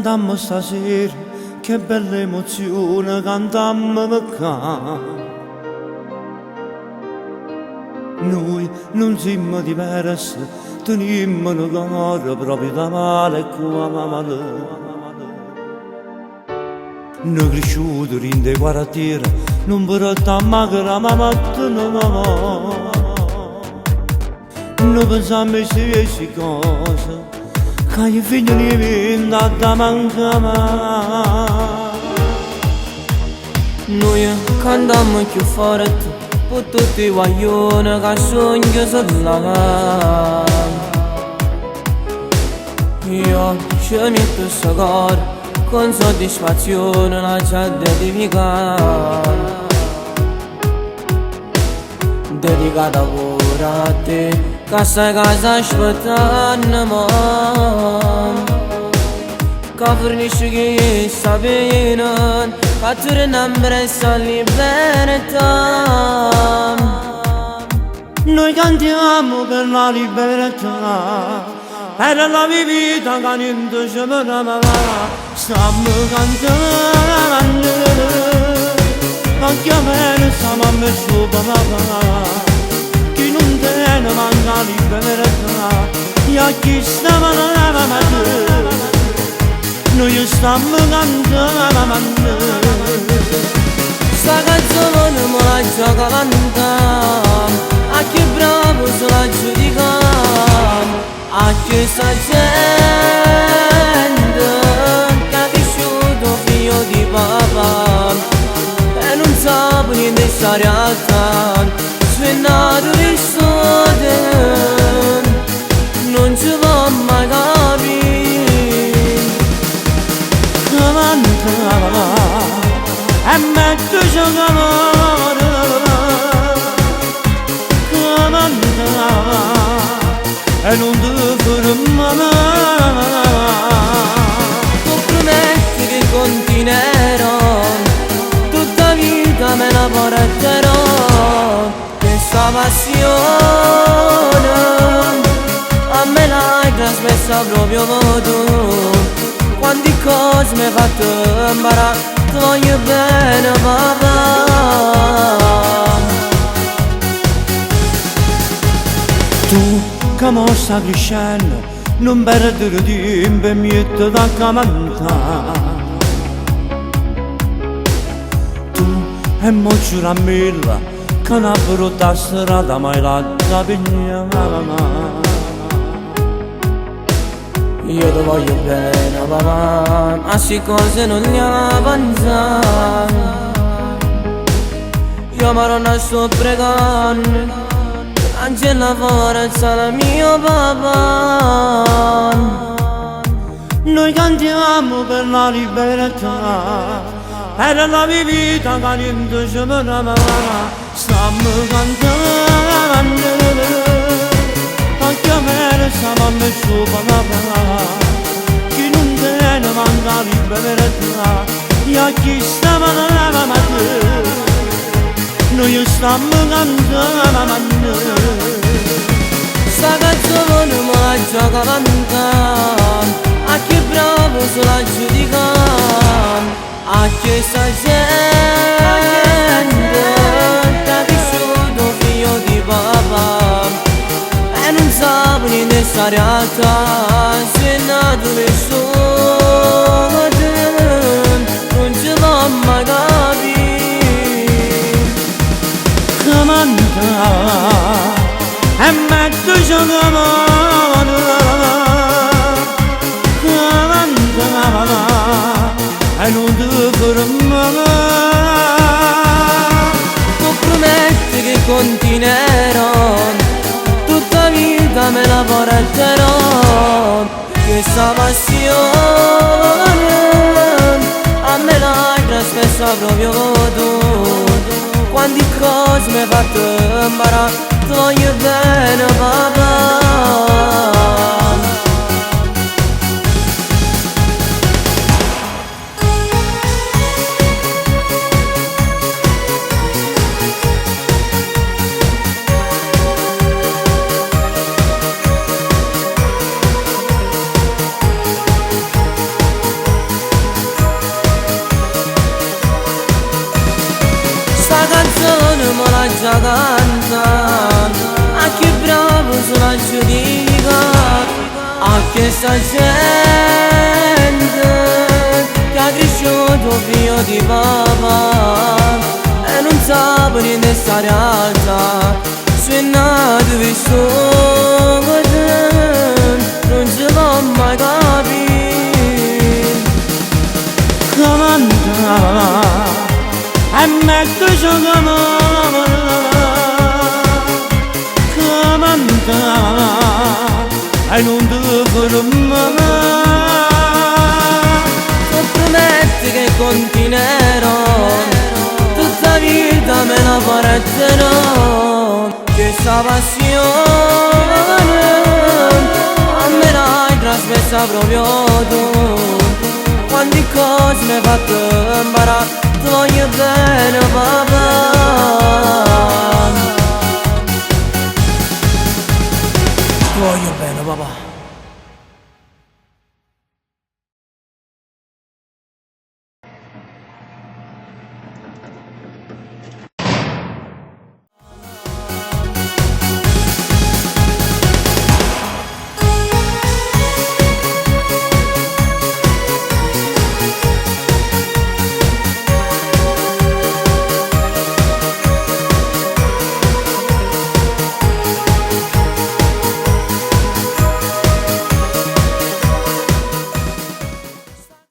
Cantammo stasera, che bella emozione, cantammo ccà. Noi non siamo diversi, teniamo un cuore proprio da male qua male. Noi cresciuti in dei quartieri, non portiamo che la mattina no. Noi pensiamo alle stesse cose, che i figli diventano da mancare. Noi cantiamo più forte, per tutti i guaglioni che sono sulla. Io ci metto sto cuore, con soddisfazione la già dedicata. Dedicata pure a te, che stai casa aspettando mo. Che fornisce che sta bene, che torna presto a libertà. Noi cantiamo per la libertà, per la vita che niente ci va. Stiamo cantando, anche a me stiamo messo papà. Chi non tiene manca libertà, e a chi sta male, noi stiamo cantando. Sta canzone me la gioca cantare, a chi bravo se la giudica, a chi sta gente che ha cresciuto figlio di papà e non sa niente di sta realtà, svennato vissuto, non ci va mai capire. Canta e mettici amore, canta e non ti fermare. Tu prometti che continuerò, tutta vita me la porterò, questa passione a me l'hai trasmessa proprio tu. Quante cose mi hai fatto imparare, ti voglio bene papà. Tu che mo sta crescendo, non perdere tempo e metti da cantare. Tu e mo giuramela, che una brutta strada mai la da pigliare. Io ti voglio bene papà, ma se cose non le avanzano. Io maronna sto pregando, angela forza la mio papà. Noi cantiamo per la libertà, per la vita che niente ci va. Stiamo cantando, anche a me stiamo messo papà. Chi non tiene manca libertà, e a chi sta male, noi stiamo cantando. Sta canzone me la gioca cantare, a chi bravo se la giudica, a chi sta gente che ha cresciuto figlio di papà e non sa niente di sta realtà, se nato vissuto, non ci va mai capire. Canta e mettici amore, canta e non ti fermare. Tu prometti che continuerò, tutta vita me la porterò, questa passione a me l'hai trasmessa proprio tu. Quante cose mi hai fatto imparare, ti voglio bene papà. Canzone me l'aggia canta', a chi è bravo se l'aggia dica, a chesta gente che ha cresciuto figlio di papà e non sape niente 'e sta realtà. So' nato vissuto, nun se po' mai capì. Comanda e metto Comanda e non ti fermare. Ti prometto che continuerò, tutta la vita me la porterò. Questa passione a me l'hai trasmessa proprio tu. Quante cose mi hai fatto imparare, ti voglio bene papà. Ti voglio bene papà.